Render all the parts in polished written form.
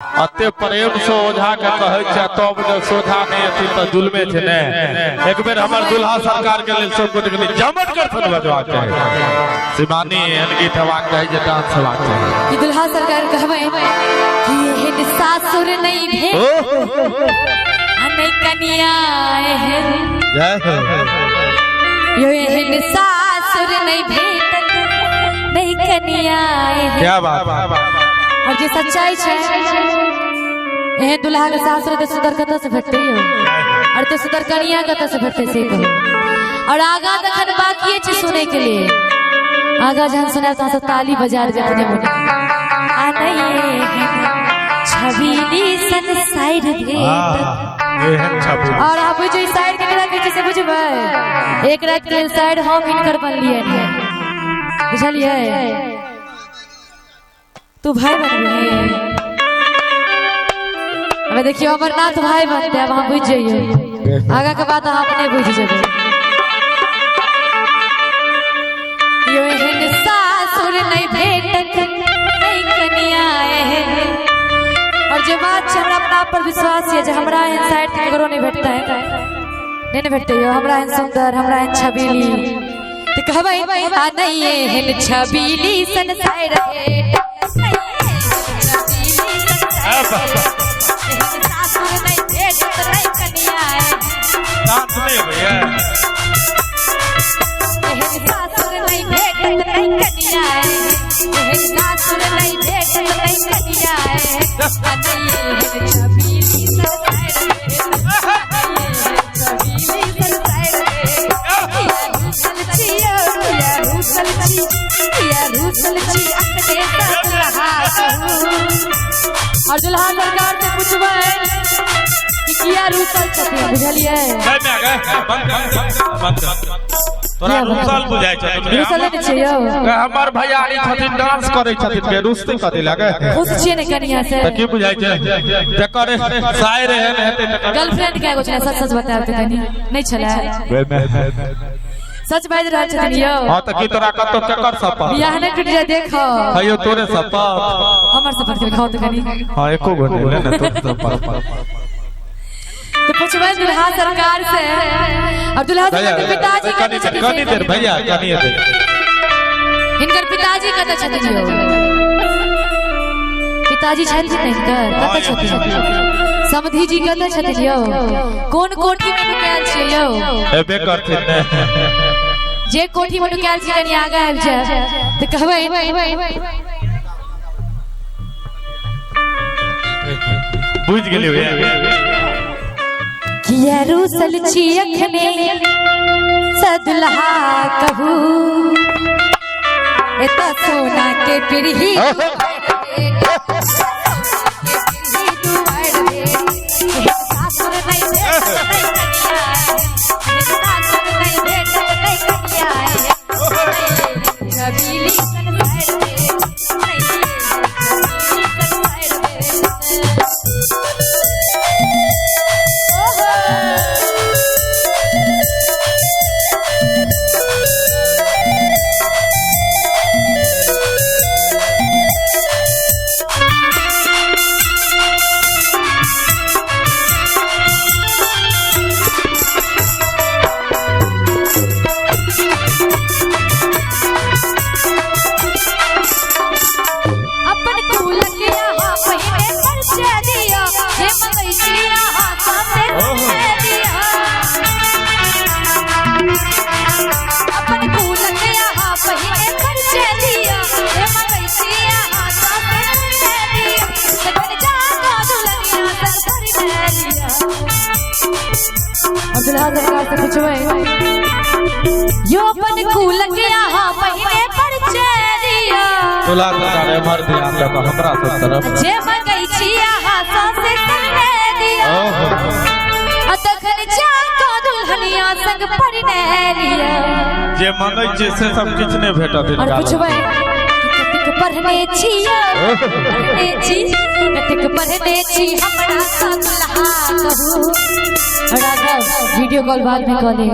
अते प्रेम से ओझा के कहै छै तब जे सोझा नहि अथी तऽ जुलमे छै ने। एक बेर हमर दुल्हा सरकार के लेल सब गोटे कनि जमट करथन बजबाक चाही। शिवानी एहन गीत हेबाक चाही जे डांस हेबाक चाही। कि दुल्हा सरकार कहबै कि एहन सासुर नहि भेल आ नहि कनिया एहन। जय हो। यो एहन सासुर नहि भेटत नहि कनिया एहन। क्या बात। और जे सच्चाई छै एहन दुल्हा के सासुर तऽ सुंदर कतऽ से भेटतै यौ, और तऽ सुंदर कनिया कतऽ से भेटतै से कहू। और आगा तखन बाकिए छै सुनै के लिए, आगा जहन सुनायब तहन सब ताली बजा देबै अपने मुँह। आ नहि एहन छबीली सन साइर भेटत। एहन छबी। और अहाँ बुझियौ ई साइर केकरा कहै छै से बुझबै? एक राति के लेल साइर हम हिनकर बनलियै हन, बुझलियै? तू भाई बनबे? अबे देखियौ अमरनाथ भाई बनते, अब अहाँ बुझि जइयौ, आगा के बात अहाँ अपने बुझि जेबै। यो एहन सासुर नहि भेटत नहि कनिया एहन। और जे बात छै हमरा अपना आप पर विश्वास यऽ जे हमरा एहन साइड केकरो नहि भेटतै, नहि ने भेटतै यौ हमरा एहन सुंदर, हमरा एहन छबीली। तऽ कहबै आ नहि एहन छबीली सन साइड भेटत, नहि एहन छबीली सन साइर भेटत, एहन सासुर नहि भेटत नहि कनिया एहन। डांस नहि अबैया। एहन सासुर नहि भेटत नहि कनिया एहन, एहन सासुर नहि भेटत नहि कनिया एहन, आ नहि एहन छबीली सन साइर भेटत, नहि एहन छबीली सन साइर भेटत। किया रूसल छी यौ, किया रूसल छी, किया रूसल छी अखने सँ दुल्हा कहू। और दुल्हा सरकार से पूछबै कि किया रूसल छथिन, बुझलियै? गए मैं गए, बंद कर बंद कर, तोरा रूसल बुझाइ छै? रूसल नहि छियै यौ। हमर भैयारी छथिन, डांस करै छथिन, के रुसते कथी लागे? खुश छियै ने कनिया से? तऽ की बुझाइ छै जकर साइर एहन हेतै तकर गर्लफ्रेंड कए गो छलै? सच सच बतायब तऽ कनि। नहि छलै? सच बाजि रहल छथिन यौ। हँ तऽ की तोरा कतौ केकर सपत? बियाह नहि टूटि जाय देखो। हयो तोरे सपत। हमर सपत के खाओ तऽ कनि। हँ एको गो नहि ले ने तोरे सपत। तऽ पूछबै दुल्हा सरकार से और दुल्हा सरकार के पिताजी कनि कतऽ छथिन? कनि देर भैया, कनि देर। हिनकर पिताजी कतऽ छथिन यौ? पिताजी छथिन ने हिनकर? कतऽ छथिन? समधी जी कतऽ छथिन यौ? कोन कोठी में नुकायल छियै यौ? हेबे करथिन ने। जे कोठी में नुकायल छी कनि आगा आबि जाय तऽ कहबै। बुझि गेलियै भैया। किया रूसल छी अखने सदुल्हा कहू, एतऽ सोना के पिरही सासुर नहि भेटत नहि कनिया एहन, सासुर नहि भेटत नहि कनिया एहन, छबीली सन साइर भेटत, नहि छबीली सन साइर भेटत। ओहो अपन कुल के अहाँ पहिने परिचय दिअ, जे मंगै छी अहाँ साथे परिचय दिअ। अपन कुल के अहाँ पहिने परिचय दिअ, जे मंगै छी अहाँ साथे परिचय दिअ, तखन जा कऽ दुल्हनिया संग परिणय लिअ। और दुल्हा सरकार से पूछबै यो, अपन कुल के अहाँ पहिने परिचय दिअ, दुल्हा सरकार एम्हर ध्यान दऽ कऽ हमरा सब तरफ। जे मंगै छी अहाँ सासे संगे दिअ, ओहो आ तखन जा कऽ दुल्हनिया संग परिणय लिअ। जे मंगै छियै से सब किछु नहि भेटत और हिनका लग। पूछबै कि कतेक पढ़ने छी यौ, पढ़ने छी, कतेक पढ़ने छी हमरा सँ दुल्हा कहू। राघव वीडियो कॉल बाद में कऽ ले।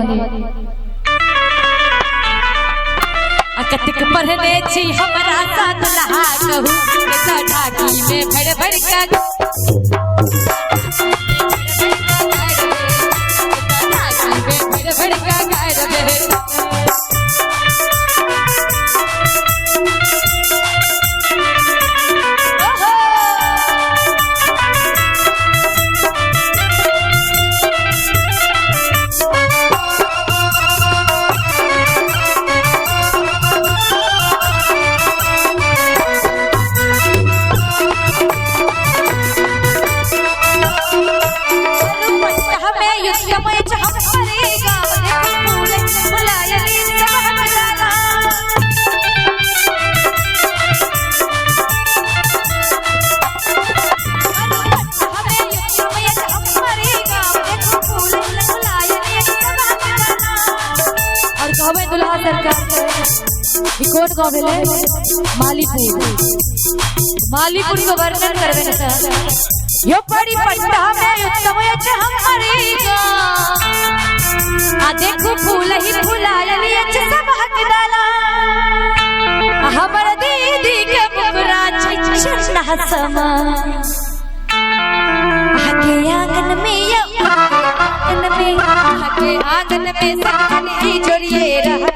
आ कतेक पढ़ने छी हमरा सा दुल्हा कहू, के ढाकी में भर भर का, ढाकी में भर भर का गार भेटत। और कहबै दुल्हा सरकार ई कोन गाँव भेलै? मालीपुर। मालीपुर के वर्णन करबै ने सर। यो पड़ी पट्टा में उत्तम अछि हमरे गाँव, आ देखू फूल ही फुलायल अछि सब हक डाला। हमर दीदी के मुकरा छै चन्ना समा, के आंगन में यो आंगन में, के आंगन में सखन ही जोड़िए रहा,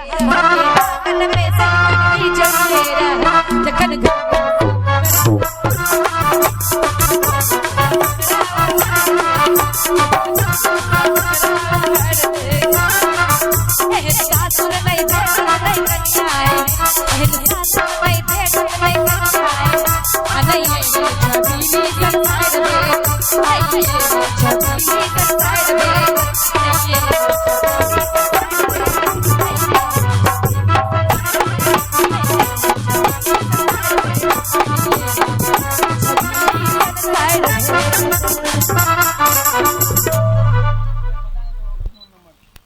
आंगन में सखन ही जोड़िए रहा। जखन सासुर नहीं भेटत नहीं कन्याए, एहन सासुर नहीं भेटत नहीं कन्याए, आ नहीं छबीली संसार में, नहीं छबीली संसार में।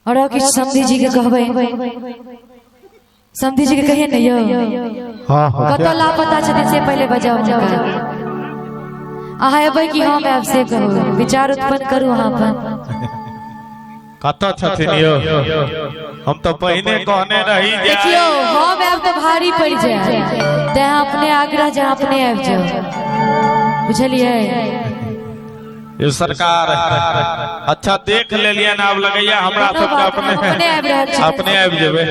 और किछु समधी जी के कहबै, समधी जी के कहिए ने यौ। हाँ हाँ। कतऽ लापता छथिन से पहिले बजाउ। अहाँ एबै कि हम आयब से कहू, विचार उत्पन्न करू अहाँ अपन। कतऽ छथिन यौ? हम तऽ पहिने कहने रही जे देखियौ हम आयब तऽ भारी पड़ि जाय, तें अपने आग्रह जे अपने आबि जाउ, बुझलियै? ये सरकार अच्छा देख लेलियन, आब लगैया हमरा सबके अपने अपने आबि रहल छै। अपने आबि जेबै।